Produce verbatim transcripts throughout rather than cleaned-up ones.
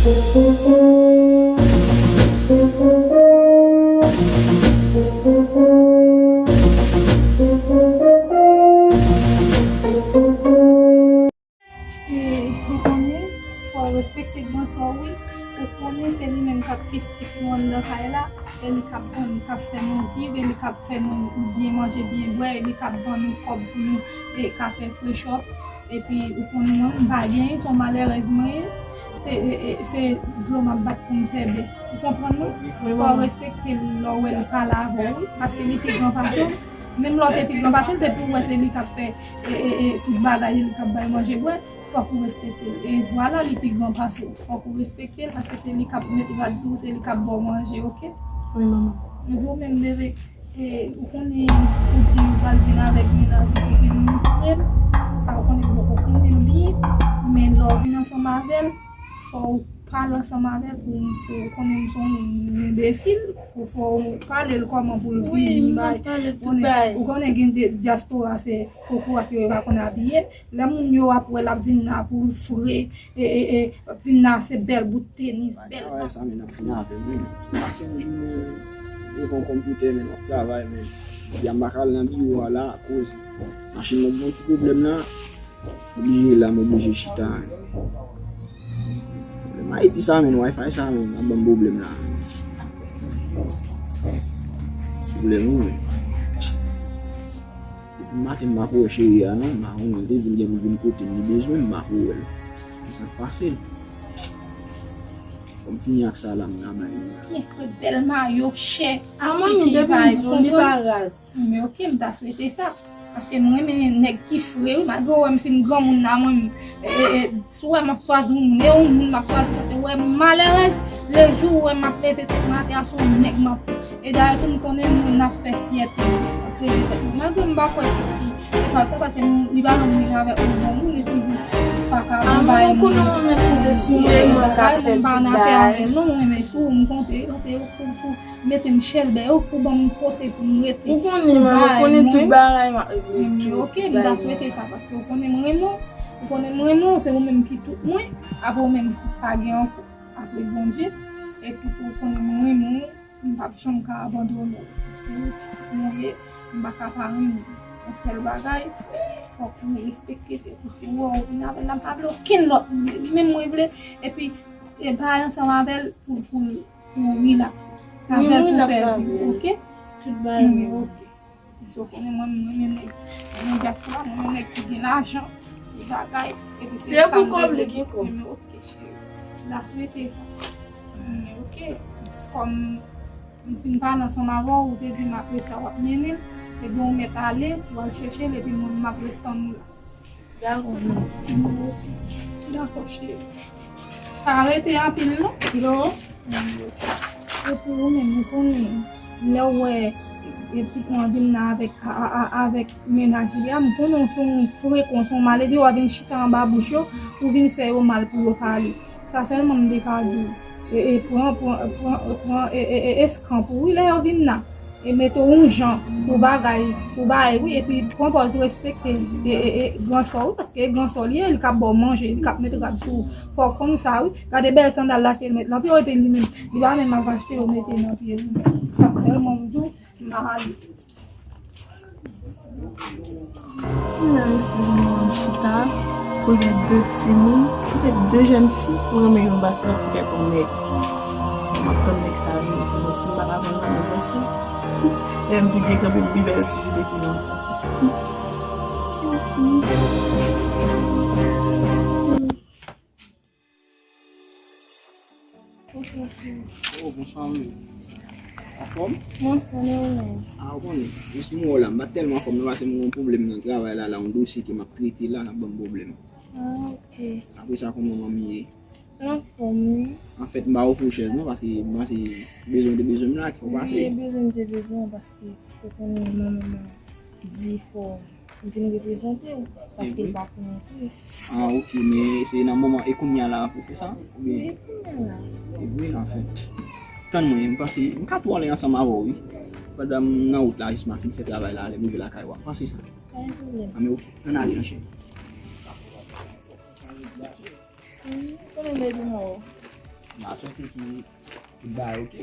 E, ou konnen, fò w respekte gran sè w, wi. Ou konnen se li menm k ap kif kif nou anndan kay la, e li k ap ban nou, k ap fè nou viv, e li k ap fè nou byen manje, byen bwè, e li k ap ban nou kòb pou nou, e, ka fè fresh up. Epi, ou konnen mwen, m pa genyen, se yon malèrèz mwen ye. Se, e, e, se dlo m ap bat pou m fè bè. Ou konprann mwen? Wi, fò w manman. Respekte l lè w wè l pale avè w, wi, paske li pi gran pase w. Menm lè w te pi gran pase l, depi w wè se li k ap fè, e, e, e, tout bagay, se li k ap bay manje bwè, fòk ou respekte l. E vwala, li pi gran pase w. Fòk ou respekte l, paske se li k ap met rad sou ou, se li k ap ba w manje, oke? Wi, manman. Epi w menm, bebe, e, ou konnen, ou di ou pral vin avèk mennaj ou pou vin montre l. Sa ou konnen m poko konnen l byen, men lè w vin ansanm avè l, fò w pale ansanm avè l pou, pou konnen m se yon enbesil, pou fò w pale l kòman pou l vini, bay. Wi, m ap pale l tout bagay. Ou konnen gen de dyaspora, se kokorat yo, yo pa konn abiye. Lè moun yo ap wè l ap vin la pou l fre, e, e, e, ap vin la se bèl bout tenis, bèl. Travay sa, men ap fini avè m, wi. Pase yon jounen devan konpitè, men ap travay, men. Jodi a m pa ka al nan biwo a la, akoz machin nan gen yon ti pwoblèm la. Oblije la, m oblije chita. Pwoblèm Ayiti sa, men, Wi-Fi sa, men, ap ban m pwoblèm la. Pwoblèm, wi, men. Depi maten, m pa ko wè cheri a, non. M pa konnen, li te di m gen pou vin kote m, li bezwen m, m pa ko wè l. Sa k pase l? Fò m fini ak sa la, m ka bay li la. Byen fre, bèl mayo, chè. A, manmi, depi m di w, li pa raz. Men oke, m ta swete sa. Paske m renmen nèg ki fre, wi, malgre w wè m fin granmoun la, mwen, e, e, e, si w wè m ap chwazi yon moun, e yon moun m ap chwazi, paske w wè m malèrèz, lejou w wè m ap leve tèt mwen atè a, se yon nèg m ap, e dayè tou m konnen nou, n ap fè fyète nou, n ap leve tèt nou. Malgre m pa kwè se fi, e pa sa, paske m, li pa janm vin avèk yon bon moun, li toujou faka, a, mwen, mwen konnen mwen menm pou de sou mwen, mwen ka fè tout bagay. M pa nan afè avè l non, mwen renmen sou ou, m konte, paske yo pou, pou mete m chèlbè, yo pou ban m kote pou m rete. Ou konnen, mwen konnen tout bagay, m ap regle tout, tout bagay. Oke, m ta swete sa, paske ou konnen m renmen w, ou konnen m renmen w, se ou menm ki tout mwen, apre ou menm pa gen ankò, apre Bondye, epi tou ou konnen m renmen w, m p ap janm ka abandone w, paske ou pitit mwen ye, m pa ka pa renmen w. Yon sèl bagay, fòk ou respekte tèt ou, si w wè w vin avè l la, m pa vle okenn lòt moun, li menm mwen vle, epi, e bay ansanm avè l pou, pou, pou relax. Wi, avè l pou relax fè vi, oke? Tout bagay byen, oke. Paske w konnen mwen, mwen renmen nèg, mwen renmen dyaspora, mwen renmen nèg ki gen lajan, ki bagay, epi se sa m te vle. Se pou kòb li gen kòb. Mwen renmen, oke, cheri. La swete sa. Mwen renmen, oke. Kòm m fin pale ansanm avè w, ou te di m apre sa w ap mennen l, ebyen ou mèt ale, ou al chèche l, epi mwen, m ap ret tann ou la. Dakò, manmi. Dakò, cheri. Pa rete anpil, non. Non. E pou ou menm, ou konnen, lè w wè, e, pitit mwen vin la avèk, a, a, a, avèk mennaj li a, m konnen w se yon frekon, w se yon maledi, w a vin chita anba bouch yo, ou vin fè yo mal pou yo pale. Sa sèlman m te ka di w. E, e, pran, pran, pran, pran, e, e, e, eskanp ou, wi, lè yo vin la. E mete w yon jan pou bagay, pou bagay, wi, epi pran pòz ou respekte, e, e, e, gran sè w, wi, paske e gran sè w li ye, li k ap ba w manje, li k ap mete rad sou ou. Fò w konn sa, wi. Gade bèl sandal l achte, l met nan pye w, epi li menm, li pa menm ap achte yo mete nan pye li. Sa sèlman m di w, m ap ale. Kounya resi vin wè m chita, pou gen de timoun, poutèt de jèn fi, m renmen yon baskèt poutèt yon nèg. M ap tann nèg sa vini pou mwen, si m pa ka pran l nan men gason. Lè m pi byen kanpe, m pi bèl ti fi depi lontan. Oh, bonswa, wi. Anfòm? Mwen anfòm, e ou menm? A, ou konnen, jis m wè w la, m pa t tèlman anfòm non, paske m gen yon pwoblèm nan travay la, la, yon dosye ke m ap trete la, k ap ban m pwoblèm. A, oke. Apre sa, kòman manmi ye? Mwen anfòm, wi. Anfèt, m pa ofri w chèz non, paske m panse bezwen w te bezwen m la, ki fè w pase. Wi, e bezwen m te bezwen w, paske ou konnen manman m di fò m vin reprezante w, paske l pa konnen tou. A, oke, men se nan moman, e kounya la pou fè sa? Oubyen? Wi, kounya la. E wi, anfèt. Tann mwen, m panse, m ka tou ale ansanm avè w, wi. Pandan m nan wout la, jis m a fin fè travay la, lè m rive lakay w a. M panse sa. Pa gen pwoblèm. A, men oke, ann ale, anchè. Wi, konnen lè di mò. M a swete ke tout bagay oke.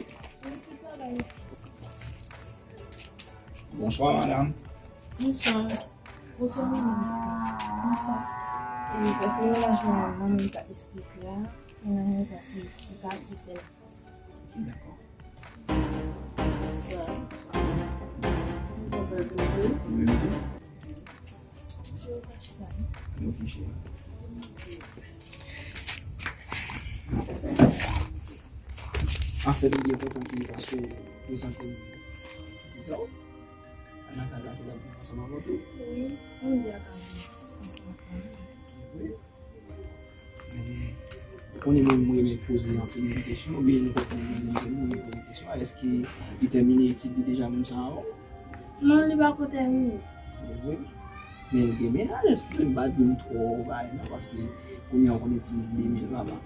Bonswa, madanm. Bonswa. Bonswa, madanm. Bonswa. E, sa se yon lajounen mwen menm ka esplike a. Mennaj mwen sa se Tika, ti sè l. Dakò. Bonswa. Kontan vin tou. Mwen menm tou. Cheri, pa chita non. Ok, cheri. Anfèt, m byen kontan ke paske w prezante m ti sè w. Ann al lakay la pou ansanm avè w tou. Wi, mwen de a ka vin ansanm avè w. Wi. Men, ou konnen mwen, mwen renmen poze anpil moun kesyon, oubyen nenpòt moun, mwen renmen poze kesyon, èske li tèmine etid li deja menm jan avè w? Non, li pako tèmine. Li vre? Men li gen mennaj, èske m pa di m twò bagay non, paske kounye a ou konnen timoun de mil papa.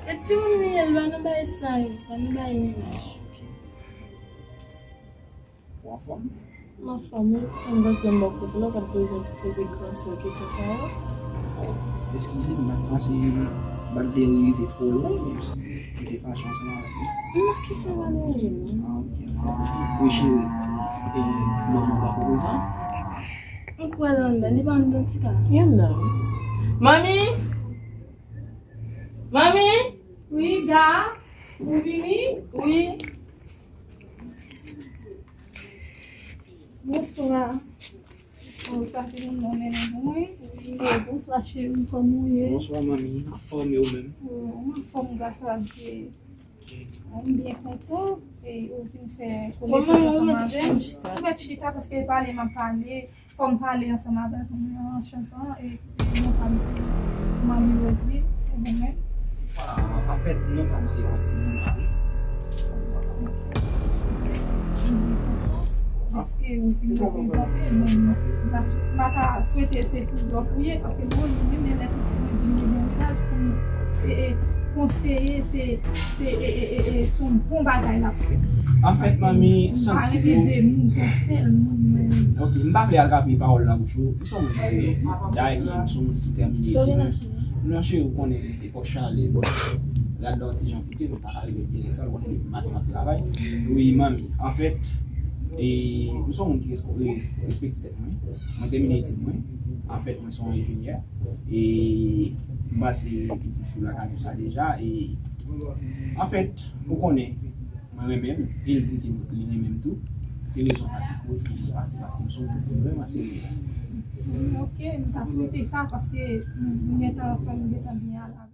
E timoun li ye, li pa nan bagay sa yo, pa nan bagay mennaj. Ah, ok. Ou anfòm? M anfòm, wi. M panse m bò kote la, ou pa t bezwen poze gran sè w kesyon sa yo. Eskize m, m pa t panse m pa t vle rive twò lwen, men m te fache ansanm avèk ou. Non, kesyon pa deranje m non. Ah, ok, anfòm. Wi, cheri. E manman w pako prezan? M kwè l anndan, li pa anndan, Tika? Li anndan, wi. Manmi! Manmi! Wi, Ga, ou vini? Wi. Bonswa. Oh, sa se moun mwen mennen pou mwen. Wi. Oh, bonswa, cheri, kòman w ye? Bonswa, manmi. Anfòm, e ou menm? Oh, m anfòm, gras a Dye. Oh, m byen kontan. E ou vin fè konesans ansanm avè m. Ou mèt chita, paske pale m ap pale. Fò m pale ansanm avèk ou, men an chanjan, e non pa m se Manmi Roselie, ou menm? Ah, anfèt, non pa m se Anthony Marie. Dèske ou fin reprezante, men m ta swe-, m ta ka swete se tou dòf ou ye, paske mwen, mwen menm, lè tout moun di m li bon mennaj pou m, e, e, konseye, se, se, e, e, e, e, se yon bon bagay l ap fè. Anfèt, manmi, m pa renmen demoun, se yon sèl moun mwen renmen. Ok, m pa vle atrape pawòl nan bouch ou. Ou se yon moun ki serye. Dayè, m se yon moun ki tèmine etid mwen. Non, cheri, ou konnen epòk chalè, bon, rad la yon ti jan pike, m ta ka rive pike lè sa, ou konnen depi maten m ap travay. Wi, manmi, anfèt, e, m se yon moun ki res-, res-, respekte tèt mwen. Mwen tèmine etid mwen. Anfèt, mwen se yon enjenyè. E m pase pitit fi w lakay ou sa deja. E anfèt, ou konnen, mwen renmen l. E l di ke li renmen m tou. Se rezon sa ki koz ke li pase, paske m se yon moun ki vrèman serye. Mm, ok, m ta swete sa, paske m, m gentan fè m gentan byen al avè l.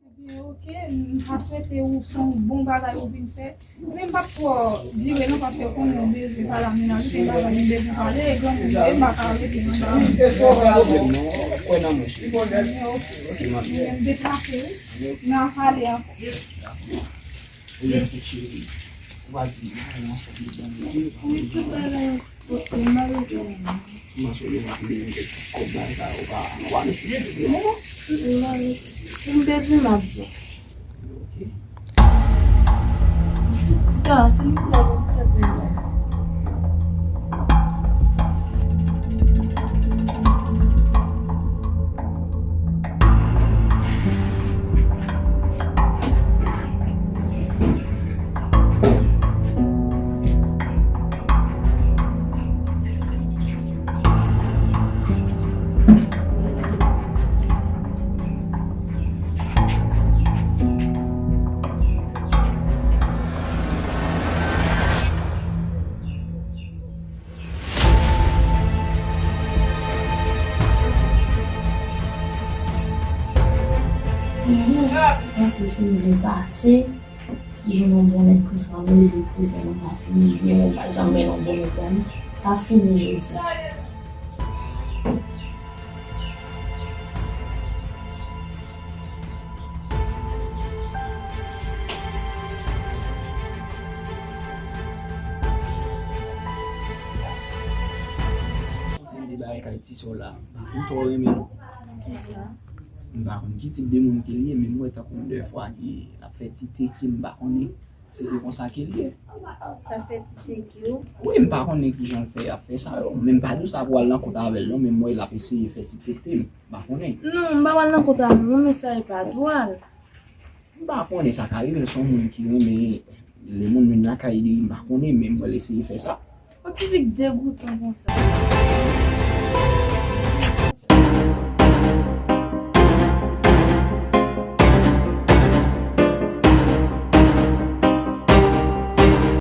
Ebyen, ok, m ta swete ou se yon bon bagay ou vin fè. Men m p ap twò dire non, paske ou konnen ou bezwen pale a mennaj ou, se yon bagay m bezwen pale, e granmoun m ye, m pa ka rete nan bagay. Mwen kwè nan mwen, cheri. Ebyen, ok. Ok, manmi. M deplase, wi. N a pale ankò. Ou menm tou, cheri. Ou pa di non, ou anfòm, ou bon, ok? Wi, tout bagay. Ok, m pa bezwen. M panse w bezwen pou bezwen kèk ti kòb la, sa, ou pa, ou pa nesesite, non? Mm, m pa nesesite. M bezwen, m ap di w. Ok. Tita, silvouplè, yon ti kèk minit. Mwen se fin byen pase. Ki jan yon bon nèg konsa mele pou fè yon pati milye, ou pa janm wè yon bon nèg la, non. Sa fini jodi a. Yon seri de bagay kay ti sè w la. M twò renmen l. Kisa? M pa konn ki tip de moun ke l ye, men m wè tankou yon de fwa ke l ap fè ti teke, m pa konnen si se konsa ke l ye. L ap fè ti teke w? Wi, m pa konnen ki jan l fè, ap fè sa yo. Men m pa di w sa pou al nan kont avè l non, men m wè l ap eseye fè ti teke m. M pa konnen. Non, m pa pral nan kont avè l non, men sa e pa dwa l. M pa konnen sa ka rive l, se yon moun ki renmen lè moun vin lakay li, m pa konnen, men mwen l eseye fè sa. Yon ti fi k degoutan konsa.